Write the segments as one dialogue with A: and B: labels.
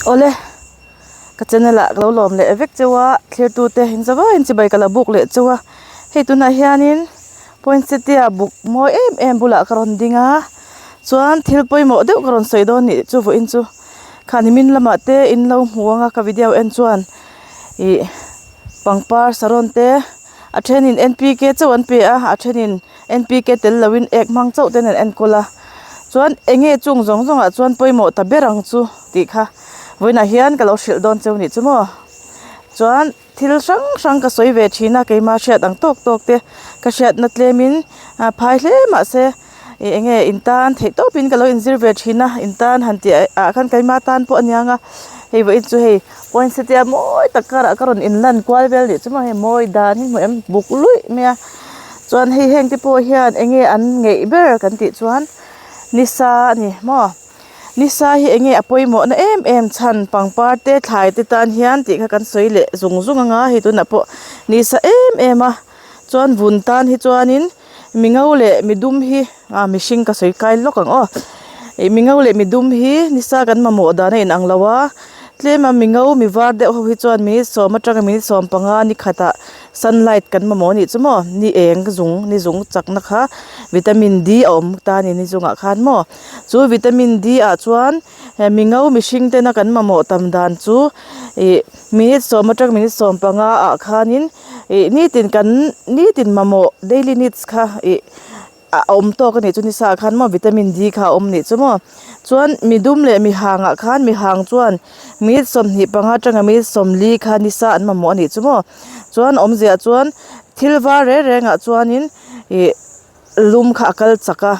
A: Awle ka channel ah ka lo lawm leh vek cheu a thlir tute in za vaiin chibai ka lo buk leh cheu a hei tunah hianin poinsettia buk mawi em em bulah ka rawn ding a chuan thil pawimawh deuh ka rawn sawi dawn nih chu vawiin chu khani min lamah te in lo hmu ang a ka video en chuan ih pangpar saron te a thenin N P K chauh an pe a a thenin N P K tel loin ek hmang chauh ten an enkawl a chuan eng nge chung zawng zawng ah chuan pawimawh ta ber ang chu tih kha vawiinah hian ka lo hrilh dawn cheu nih chu maw chuan thil hrang hrang ka sawi ve thin a keimah hriat ang tawk tawk te ka hriatna tlem in a phai hle mahse ih eng nge in tan theih tawp in ka lo inzir ve thin a in tan han tih ah khan keimah tan pawh a niang a hei vawiin chu hei poinsettia mawi tak karah ka rawn in lan kual vel nih chu maw hei mawi dan hi hmu em buk luih mai a chuan hei heng te pawh hian eng nge an ngeih ber kan tih chuan nisa a ni maw nisa hi eng nge a pawimawh na em em chhan pangpar te thlai te tan hian tih kha kan sawi leh zung zung ang a hei tunah pawh nisa em em a chuan vun tan hi chuanin. Mi ngo leh mi dum hi ah mihring ka sawi kai lawk ang aw ih mi ngo leh mi dum hi nisa kan mamawh dan a inang lo a tlem a mi ngo mi var deuh ho hi chuan minute sawm atanga minute 15 ni khatah sunlight kan mamawh anih chu maw ni eng zung ni zung chakna kha vitamin D a awm ta a ni ni zungah khan maw chu vitamin D ah chuan he mi ngo mihring tena kan mamawh tam dan chu ih minute sawm atanga minute 15 ah khanin. Ih nitin kan nitin mamawh daily needs kha ih a awm tawk a nih chu ni sa ah khan maw vitamin D kha a awm nih chu maw chuan mi dum leh mi hang ah khan mi hang chuan minute 25 atanga minute 40 kha ni sa an mamawh a nih chu maw chuan awmzia chuan thil var reng reng ah chuanin ih lum kha a kal chak a.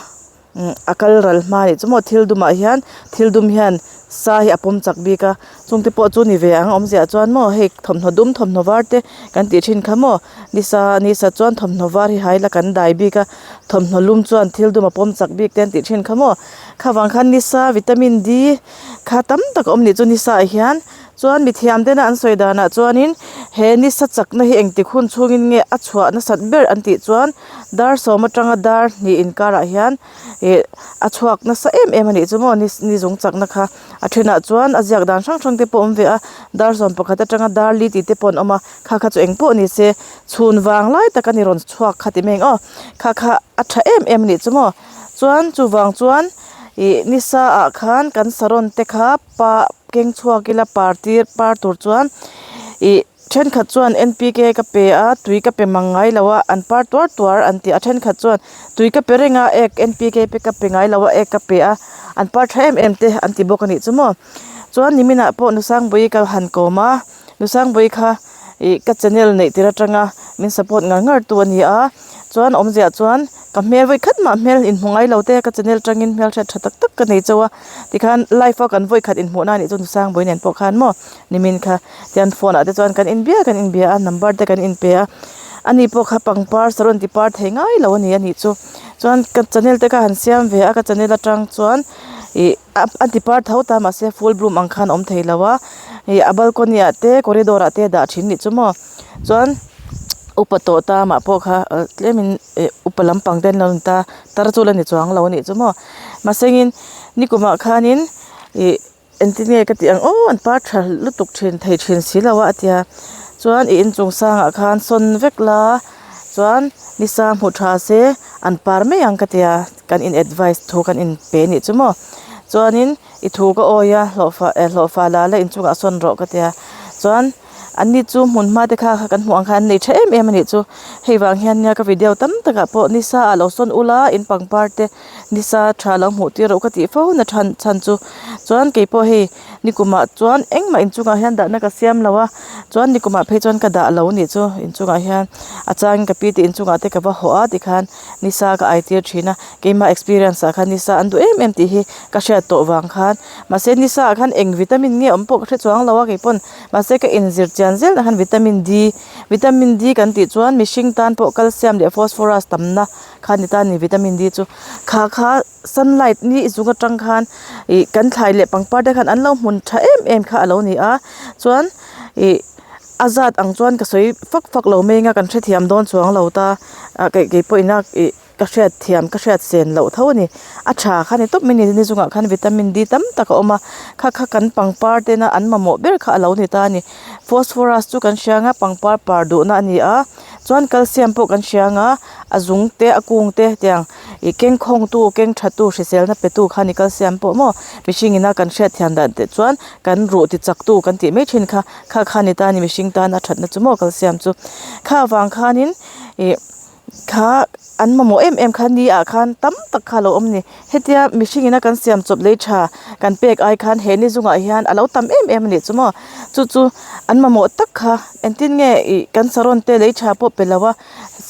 A: A kal ral hma anih chu maw thil dumah hian thil dum hian sa hi a pawm chak bik a chungte pawh chu ni ve ang awmzia ah chuan maw hei thawmhnaw dum thawmhnaw var te kan tih thin kha maw nisa nisa chuan thawmhnaw var hi hai la kan dai bik a thawmhnaw lum chuan thil dum a pawm chak bik te an tih thin kha maw khavang khan nisa vitamin D kha tam tak a awm nih chu nisa ah hian. Chuan mithiam tena an sawi danah chuanin he nisa chakna hi engtik hun chhungin nge a chhuah nasat ber an tih chuan dar sawm atanga dar hnih inkarah hian ih a chhuak nasa em em a nih chu maw ni ni zung chakna kha a thenah chuan a ziak dan hrang hrang te pawh a awm ve a dar sawm pakhat atanga dar li tih te pawh an awm a kha kha chu eng pawh ni se chhun vang lai tak a ni rawn chhuak kha ti mai ang aw kha kha a tha em em a nih chu maw chuan chuvang chuan ih nisa ah khan kan saron te kha pa keng chhuak ila par tir par tur chuan ih thenkhat chuan N P K ka pe a tui ka pe mang ngai lo a an par tuar tuar an ti a thenkhat chuan tui ka pe reng a ek N P K pe ka pe ngai lo a ek ka pe a an par tha em em te an ti bawk a nih chu maw chuan niminah pawh Nusangbui ka han kawm a Nusangbui kha ih ka channel neih tir atanga min support ngar ngar tu a ni a. Chuan awmziah chuan ka hmel vawi khat mah hmel inhmu ngai lo te ka channel tangin hmel hriat tha tak tak ka nei chauh a tikhan live a kan vawi khat inhmuh na anih chu Nusangbui nen pawh khan maw nimin kha tian phone ah te chuan kan inbia kan inbia a number te kan inpe a ani pawh kha pangpar saron ti par thei ngai lo ani anih chu chuan ka channel te kha han siam ve a ka channel atang chuan ih a ti par tho ta mahse full bloom ang khan a awm thei lo a ih a balcony ah te corridor ah te a dah thin nih chu maw. Chuan upa tawh ta mah pawh kha tlemin eh upa lampang te an lo ni ta tar chu la ni chuang lo a nih chu maw mahsengin nikumah khanin ih engtin nge ka tih ang aw an par tha lutuk thin thei thin si lo a a tia chuan ih inchung sangah khan sawn vek la chuan nisa hmu tha se an par mai ang ka tia kan in advice thu kan in pe a nih chu maw chuanin i thu ka awi a hlawhfa eh hlawhfa la la inchungah sawn rawh ka tia chuan. An ni chu hmun hma te kha kan hmuh ang khan an nei tha em em a nih chu hei vang hian nia ka video tam takah pawh nisa ah lo sawn ula in pangpar te nisa tha lo hmuh tir rawh ka tih fo na than chhan chu chuan keipawh hei nikumah chuan engmah inchungah hian dahna ka siam lo a chuan nikumah phei chuan ka dah lo a nih chu inchungah hian a changin ka pi te inchungah te ka va hawh a tikhan nisa ka ai tir thin a keimah experience ah khan nisa an duh em em tih hi ka hriat tawh vang khan mahse nisa ah khan eng vitamin nge awm pawh ka hre chuang lo a keipawn. Mahse ka inzir chian zel ah khan vitamin D vitamin D kan tih chuan mihring tan pawh calcium leh phosphorus tamna kha ni ta a ni vitamin D chu kha kha sunlight ni zung atang khan ih kan thlai leh pangpar te khan an lo hmun tha em em kha a lo ni a chuan ih a zat ang chuan ka sawi fak fak lo mai anga kan hrethiam dawn chuang lo ta ah kei keipawh ina ih. ka hriat thiam ka hriat sen loh tho a ni a tha kha ni tawp mai a ni ni zungah khan vitamin D tam tak a awm a kha kha kan pangpar tena an mamawh ber kha a lo ni ta a ni phosphorus chu kan hria ang a pangpar par duhna a ni a chuan calcium pawh kan hria ang a a zung te a kung te tiang ih keng khawng tu keng tha tu hriselna pe tu kha a ni calcium pawh maw mihring ina kan hriat thiam dan teh chuan kan ruh ti chak tu kan tih mai thin kha kha kha a ni ta a ni mihring tana thatna chu maw calcium chu kha avang khanin ih. Kha an mamawh em em kha ni ah khan tam tak kha a lo awm a ni hetia mihring ina kan siam chawp lei tha kan pek ai khan he ni zungah hian a lo tam em em a nih chu maw chu chu an mamawh tak kha engtin nge ih kan sarawn te lei tha pawh pe lo a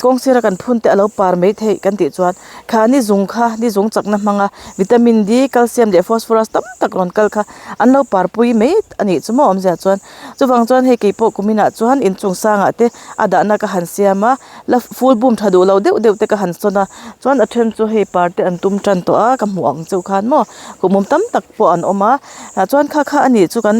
A: kawng sira kan phun te a lo par mai theih kan tih chuan kha ni zung kha ni zung chakna hmanga vitamin D calcium leh phosphorus tam tak rawn kal kha an lo par pui mai a nih chu maw awmzia chuan chuvang chuan hei keipawh kuminah chuan inchung sangah te a dahna ka han siam a. La ful bum tha duh lo deuh deuh te ka han sawn a chuan a then chu hei par te an tum tan tawh a ka hmuh ang cheu khan maw kuhmum tam tak pawh an awm a tah chuan kha kha a nih chu kan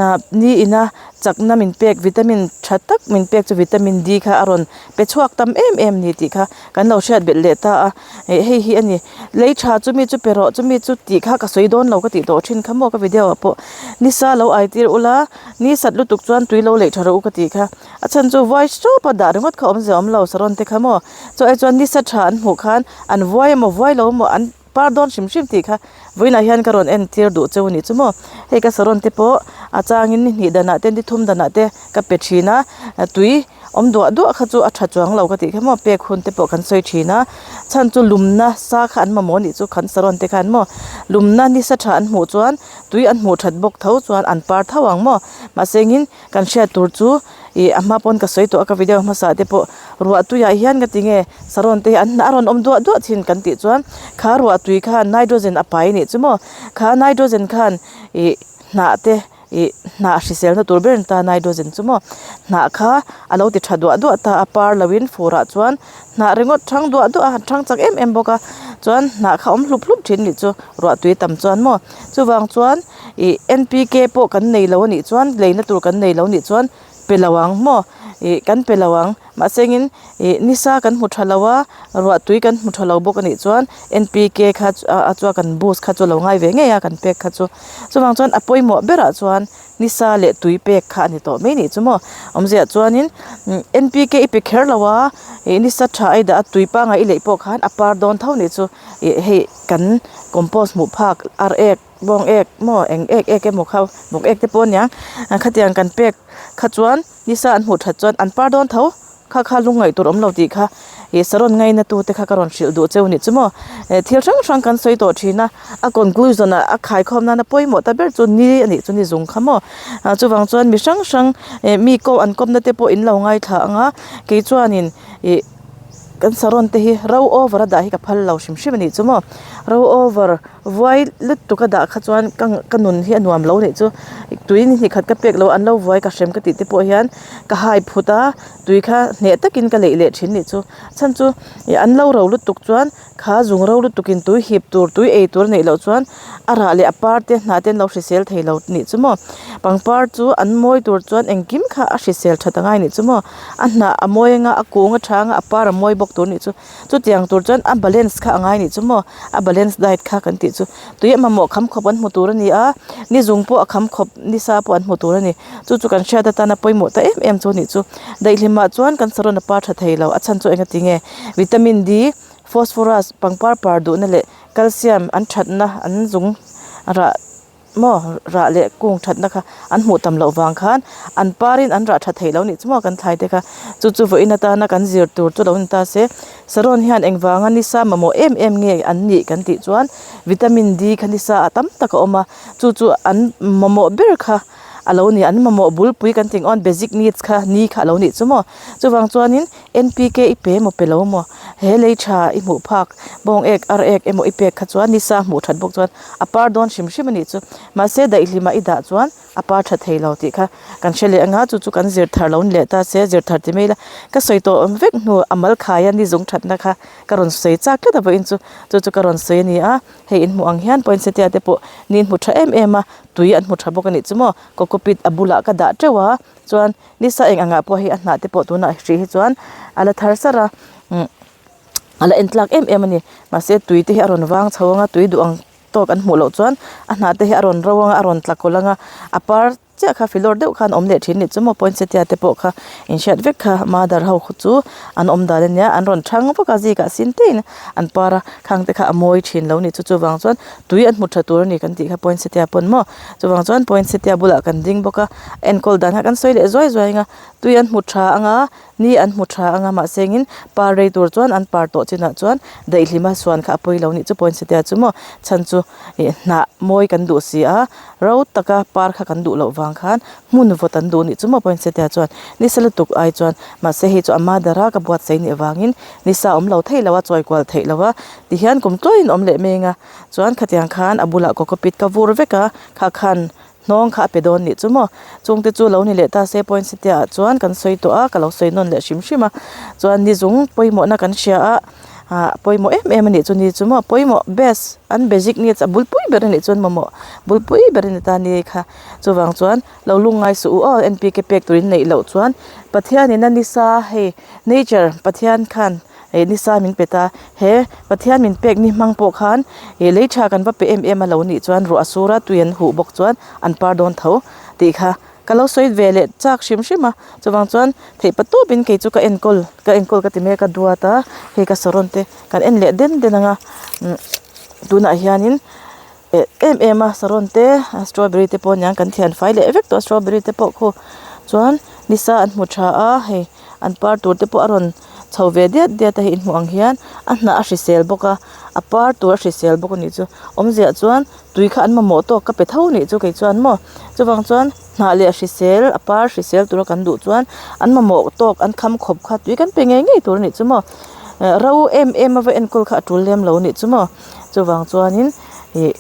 A: ah ni ina chakna min pek vitamin tha tak min pek chu vitamin D kha a rawn pe chhuak tam em em a ni tih kha kan lo hriat belh leh ta a ih hei hi a ni lei tha chumi chu pe rawh chumi chu tih kha ka sawi dawn lo ka tih tawh thin kha maw ka video ah pawh nisa lo ai tir ula ni sat lutuk chuan tui lo leih tha rawh u ka tih kha. A chhan chu vuai tawp a dah ringawt kha awmzia awm lo saron te kha maw chaw ai chuan nisa tha an hmuh khan an vuai emaw vuai lo emaw an par dawn hrim hrim tih kha vawiinah hian ka rawn en tir duh cheu a nih chu maw hei ka saron te pawh a changin ni hnih danah te ni thum danah te ka pe thin a tui awm duah duah kha chu a tha chuang lo ka tih kha maw pek hun te pawh kan sawi thin a chhan chu lumna sa kha an mamawh a nih chu kan saron te khan maw lumna nisa tha an hmuh chuan tui an hmuh that bawk tho chuan an par tho ang maw mahse engin. Kan hriat tur chu ih a hma pawn ka sawi tawh a ka video hmasa te pawh ruah tuiah hian ka ti nge sarawn te hi an a rawn awm duah duah thin kan tih chuan kha ruah tui khan nitrogen a pai anih chu maw kha nitrogen khan ih hnah te ih hnah hriselna tur ber an ta nitrogen chu maw hnah kha a lo ti tha duah duah ta a par lo in fur ah chuan hnah ringawt thang duah duah a thang chak em em bawk a chuan hnah kha awm hlup hlup thin anih chu ruah tui tam chuan maw chuvang chuan. Ih N_p_k pawh kan nei lo anih chuan leina tur kan nei lo anih chuan pe lo ang maw ih kan pe lo ang mahse engin ih nisa kan hmu tha lo a ruah tui kan hmu tha lo bawk anih chuan N_p_k kha a chuan kan boost kha chu a lo ngai ve ngei a kan pek kha chu chuvang chuan a pawimawh berah chuan nisa leh tui pek kha a ni tawh mai anih chu maw awmzia chuanin N_p_k i pe kher lo a ih nisa tha a i dah a tui pangai i leih pawh khan a par dawn tho anih chu ih hei kan compost hmuh phak ar ek. Bawng ek maw eng ek ek emaw kha bawk ek te pawh aniang khatiang kan pek kha chuan nisa an hmuh that chuan an par dawn tho kha kha lung ngaih tur awm lo tih kha ih sarawn ngaina tu te kha ka rawn hrilh duh cheu anih chu maw eh thil hrang hrang kan sawi tawh thin a a conclusion ah a khaikhawm nana pawimawh ta ber chu ni anih chu ni zung kha maw ah chuvang chuan mi hrang hrang eh mi ko an kawmna te pawh in lo ngaithla ang a kei chuanin ih kan sarawn te hi ro over a dah hi ka phal lo hrim hrim anih chu maw ro over. Vuai lutuk a dah kha chuan ka ka nun hi a nuam lo nih chu tui ni hnih khat ka pek loh an lo vuai ka hrem ka tih te pawh hian ka hai phut a tui kha hneh takin ka leih leh thin nih chu chhan chu ih an lo ro lutuk chuan kha zung ro lutuk in tui hip tur tui ei tur a neih loh chuan a rah leh a par te hnah te an lo hrisel thei lo nih chu maw pangpar chu an mawi tur chuan engkim kha a hrisel that angai nih chu maw a hnah a mawi anga a kung a tha anga a par a mawi bawk tur nih chu. Chutiang tur chuan a balance kha a ngai nih chu maw a balance diet kha kan tih chu tui a mamawh kham khawp an hmu tur a ni a ni zung pawh a kham khawp ni sa pawh an hmu tur a ni chu chu kan hriat atana pawimawh ta em em chu a nih chu daihlim ah chuan kan sarawn a par tha thei lo a chhan chu eng ati nge vitamin D phosphorus pangpar par duhna leh calcium an thatna an zung rah. Maw rah leh kung thatna kha an hmuh tam loh vang khan an parin an rah tha theih lo nih chu maw kan thlai te kha chu chu vawiin atana kan zir tur chu lo ni ta se sarawn hian engvanga nisa mamawh em em nge an nih kan tih chuan vitamin D kha nisa a tam tak a awm a chu chu an mamawh ber kha a lo ni an mamawh bulpui kan tih ang awn basic needs kha ni kha a lo nih chu maw chuvang chuanin N_p_k i pe emaw pe lo maw he lei tha i hmuh phak bawng ek ar ek emaw i pek kha chuan nisa hmuh that bawk chuan a par dawn hrim hrim a nih chu mahse daihlim ah i dah chuan a par tha thei lo tih kha kan hre leh anga chu chu kan zir thar lo ni leh ta se zir thar ti mai ila ka sawi tawh awm vek hnu a mal khai a ni zung thatna kha ka rawn sawi chak tlat a vawiin chu chu chu ka rawn sawi a ni a hei in hmuh ang hian poinsettia te pawh ni in hmu tha em em a tui an hmu tha bawk a nih chu maw cocopeat a bulah ka dah teuh a. Chuan nisa eng angah pawh hei a hnah te pawh tunah hrih hi chuan a la thar sar a umm A la en tlak em em a ni mahse tui te hi a rawn vang chho ang a tui duh ang tawk an hmuh loh chuan a hnah te hi a rawn ro ang a a rawn tla kawlh ang a a par chiah kha filawr deuh khan awm leh thin a nih chu maw poinsettia te pawh kha inhriat vek kha mother ho khu chu an awm dan ania an rawn thang vak a zikah sin te in an par a khang te kha a mawi thin lo ni chu chuvang chuan tui an hmu tha tur a ni kan tih kha poinsettia pawn maw chuvang chuan poinsettia bulah kan ding bawk a enkawl dan kha kan sawi leh zuai zuai ang a tui an hmu tha ang a. Ni an hmu tha anga mahse engin par rei tur chuan an par tawh chinah chuan daihlima suan kha a pawi lo nih chu poinsettia chu maw chhan chu ih hnah mawi kan duh si a ro taka par kha kan duh loh vang khan hmun vawt an duh nih chu maw poinsettia chuan nisa lutuk ai chuan mahse hei chu a mother a ka buatsaih nih avangin nisa awm lo theih lo a chawi kual theih lo a tihian kum tluain awm leh meng a chuan khatiang khan a bulah cocopeat ka vur vek a kha khan Hnawng kha a pe dawn nih chu maw? Chungte chu lo ni leh ta se poinsettia ah chuan kan sawi tawh a, ka lo sawi nawn leh hrim hrim a. Chuan ni zung pawimawhna kan hria a, ah pawimawh em em a nih chu ni chu maw? Pawimawh best an basic needs a bulpui ber a nih chuan mamawh bulpui ber a ni ta ni kha. Chuvang chuan lo lungngai suh u aw N_P_K pek turin neih loh chuan Pathianin a nisa hei nature Pathian khan Ih nisa min pe ta, he Pathian min pek ni hmang pawh khan ih lei tha kan va pe em em a lo nih chuan ruah a sur a, tui an huh bawk chuan an par dawn tho tih kha ka lo sawi ve leh chak hrim hrim a, chuvang chuan theih pa tawpin kei chu ka enkawl ka enkawl ka ti mek a duat a, hei ka saron te kan en leh den den ang a, umm tunah hianin eh em em a saron te strawberry te pawh aniang kan thian fai leh vek tawh a strawberry te pawh khu chuan nisa an hmu tha a hei an par tur te pawh a rawn chho ve diat diat a hei in hmuh ang hian a hnah a hrisel bawk a a par tur a hrisel bawk a nih chu awmzia chuan tui kha an mamawh tawk ka pe tho a nih chu kei chuan maw chuvang chuan hnah leh hrisel a par hrisel tura kan duh chuan an mamawh tawk an kham khawp kha tui kan pe ngei ngei tur a nih chu maw eh ro em em a va enkawl kha a tul lem lo a nih chu maw chuvang chuanin ih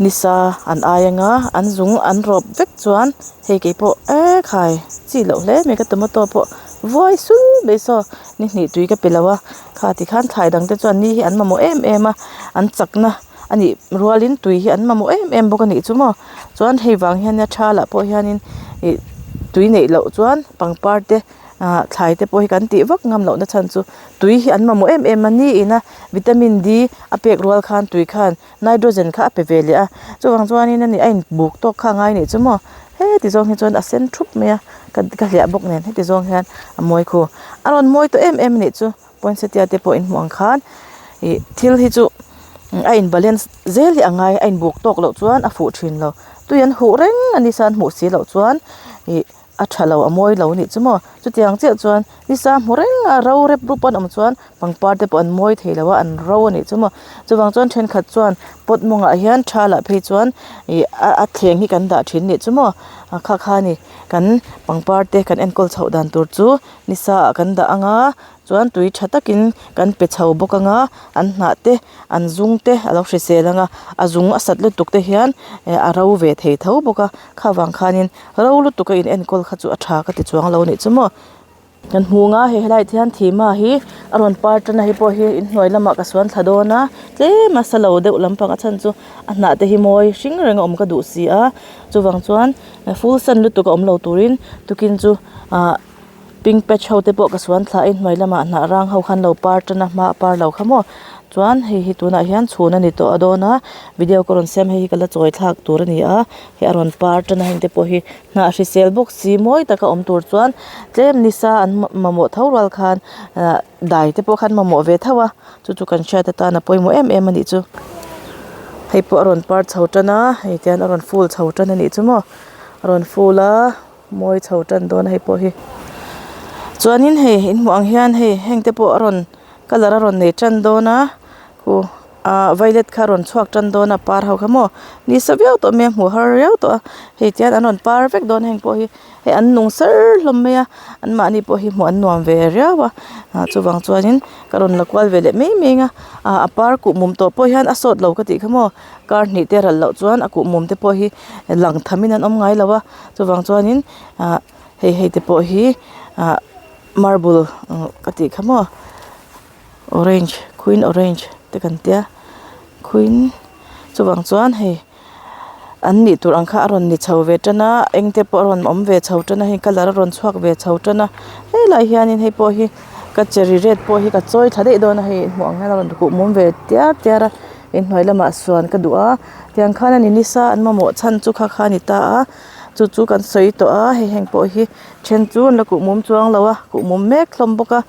A: nisa an ai anga an zung an rawp vek chuan hei keipawh eee khai chi loh hle mai ka tomato pawh vuai sul mai saw ni hnih tui ka pe lo a kha tikhan thlai dang te chuan ni hi an mamawh em em a an chakna a nih rualin tui hi an mamawh em em bawk a nih chu maw chuan hei vang hian nia tha lah pawh hianin ih tui neih loh chuan pangpar te ah thlai te pawh hi kan tih vak ngam loh na chhan chu tui hi an mamawh em em a ni ina vitamin D a pek rual khan tui khan nitrogen kha a pe ve leh a chuvang chuanin ani a inbuk tawk kha a ngai nih chu maw heti zawng hi chuan a sen thup mai a ka ka hliah bawk nen heti zawng hian a mawi khu a rawn mawi tawh em em a nih chu poinsettia te pawh inhmuh ang khan ih thil hi chu a in balance zel hi a ngai a inbuk tawk loh chuan a fuh thin lo tui an huh reng a nisa an hmuh si loh chuan ih a tha lo a mawi lo anih chu maw chutiang chiah chuan nisa hmu reng a ro rep rup an awm chuan pangpar te pawh an mawi thei lo a an ro anih chu maw chuvang chuan thenkhat chuan pot mawngah hian tha lah phei chuan ih a a thleng hi kan dah thin anih chu maw a kha kha a ni kan pangpar te kan enkawl chhoh dan tur chu nisa ah kan dah ang a chuan tui tha takin kan pe chho bawk ang a an hnah te an zung te a lo hrisel ang a a zung a sat lutuk te hian eh a ro ve thei tho bawk a kha vang khanin ro lutuk a in enkawl kha chu a tha ka ti chuang lo anih chu maw kan hmu ang a hei helaiah hian thima hi a rawn par tan a hei pawh hi inhnuai lamah ka suan thla dawn a tlem a sa lo deuh lampang a chhan chu a hnah te hi mawi hring reng a awm ka duh si a chuvang chuan full san lutuk a awm lo turin tukin chu ah pink patch ho te pawh ka suan thla a inhnuai lamah hnah rang ho khan lo par tan a hma a par lo kha maw chuan hei hi tunah hian chhun a ni tawh a dawn a video ka rawn siam hei hi ka la chawi thlak tur a ni a hei a rawn par tan a heng te pawh hi hnah hrisel bawk si mawi taka awm tur chuan tlem nisa an mamawh tho rual khan ah dai te pawh khan mamawh ve tho a chu chu kan hriat atan a pawimawh em em a nih chu hei pawh a rawn par chho tan a hei tian a rawn full chho tan a nih chu maw a rawn full a. Mawi chho tan dawn a hei pawh hi chuanin hei in hmuh ang hian hei heng te pawh a rawn colour a rawn nei tan dawn a khu ah violet kha a rawn chhuak tan dawn a par ho kha maw ni sa viau tawh mai a hmuh har riau tawh a hei tihian an rawn par vek dawn heng pawh hi hei an nung sar hlawm mai a anmahni pawh hi hmuh an nuam ve riau a ah chuvang chuanin ka rawn la kual ve leh mai mai ang a ah a par kuhmum tawh pawh hian a sawt lo ka tih kha maw kar hnih te ral loh chuan a kuhmum te pawh hi lang thamin an awm ngai lo a. Chuvang chuanin ah hei hei te pawh hi ah marble ka tih kha maw orange queen orange te kan tia queen chuvang chuan hei an nih tur ang kha a rawn ni chho ve tan a eng te pawh a rawn awm ve chho tan a hei colour a rawn chhuak ve chho tan a helaiah hianin hei pawh hi. Ka cherry red pawh hi ka chawi thla daih dawn a hei hmuh ang hian a rawn kuh mum ve tiar tiar a inhnuai lamah suan ka duh a tiang khan a ni nisa an mamawh chhan chu kha kha a ni ta a chu chu kan sawi tawh a hei heng pawh hi then chu an la kuh mum chuang lo a kuh mum mek hlawm bawk a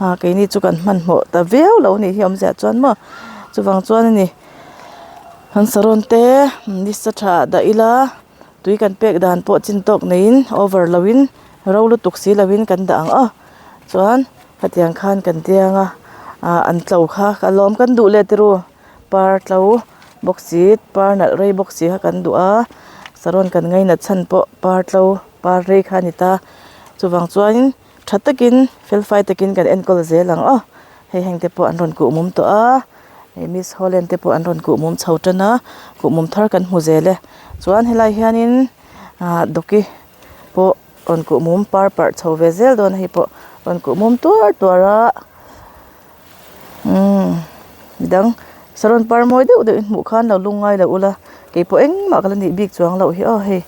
A: ah keini chu kan hmanhmawh ta viau lo a nih hi awmzia chuan maw chuvang chuan a ni an saron te nisa tha ah dah ila tui kan pek dan pawh chin tawk neiin over lo in ro lutuk si lo in kan dah ang aw. Chuan hetiang khan kan tiang a ah an tlo kha ka lawm kan duh leh tiru par tlo bawk si par nalh rei bawk si kha kan duh a saron kan ngainat chhan pawh par tlo par rei kha a ni ta chuvang chuanin tha takin fel fai takin kan enkawl zel ang aw hei heng te pawh an rawn kuh mum tawh a hei miss holland te pawh an rawn kuh mum chho tan a kuh mum thar kan hmu zel e chuan helai hianin ah dawki pawh. Rawn kuh mum par parh chho ve zel dawn a hei pawh rawn kuh mum tuar tuar a umm midang saron par mawi deuh deuh in hmuh khan lo lung ngai lo ula keipawh engmah ka la nih bik chuang loh hi aw hei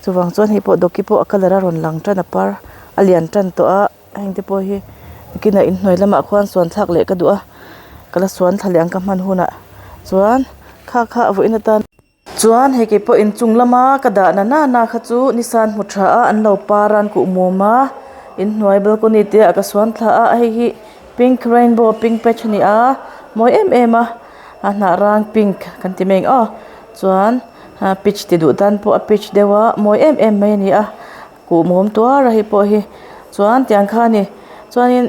A: chuvang chuan hei pawh dawki pawh a colour a rawn lang tan a par a lian tan tawh a heng te pawh hi nakinah inhnuai lamah khuan suan thlak leh ka duh a ka la suan thla leh ang ka hman hunah chuan kha kha a vawiin atan. Chuan hei keipawh inchung lama ka dah na na na kha chu nisan hmu tha a an lo par a an kuh mum a inhnuai balcony te ah ka suan thla a hei hi pink rainbow pink patch a ni a mawi em em a a hnah rang pink kan ti mai ang aw chuan peach ti duh tan pawh a peach deuh a mawi em em mai a ni a kuh mum tuar a hei pawh hi chuan tiang kha a ni chuanin.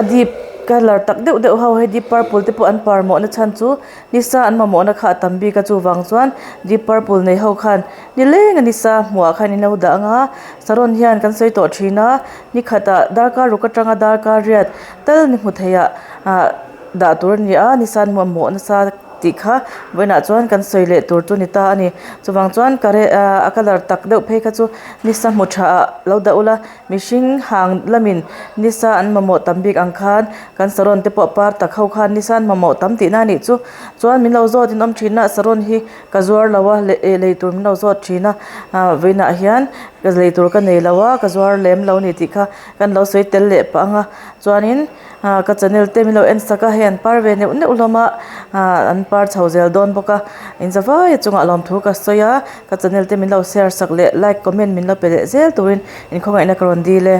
A: A dip colour tak deuh deuh ho hei deep purple te pawh an par mawhna chhan chu nisa an mamawhna kha a tam bik a chuvang chuan deep purple nei ho khan nileng a nisa hmuh ah khan in lo dah ang a saron hian kan sawi tawh thin a ni khatah darkar ruk atanga darkar riat tal ni hmu thei ah ah dah tur a ni a nisa an mamawh nasa tih kha vawiinah chuan kan sawi leh tur chu a ni ta a ni chuvang chuan kare ah a colour tak deuh phei kha chu nisa hmu tha ah lo dah ula. Mihring hang lamin nisa an mamawh tam bik ang khan kan saron te pawh par tak ho khan nisa an mamawh tam tihna a nih chu. Chuan min lo zawt in awm thin a saron hi ka zuar lo a leh lei tur min lo zawt thin a ah vawiinah hian ka lei tur ka nei lo a ka zuar lem lo a ni tih kha kan lo sawi tel leh pah ang a chuanin ah ka channel te min lo en sak a hei an par ve neuh neuh hlawm a ah an par chho zel dawn bawk a inzavai chungah lawmthu ka sawi a ka channel te min lo share sak leh like comment min lo pe leh zel turin. Inkhawngaihna ka rawn dil e.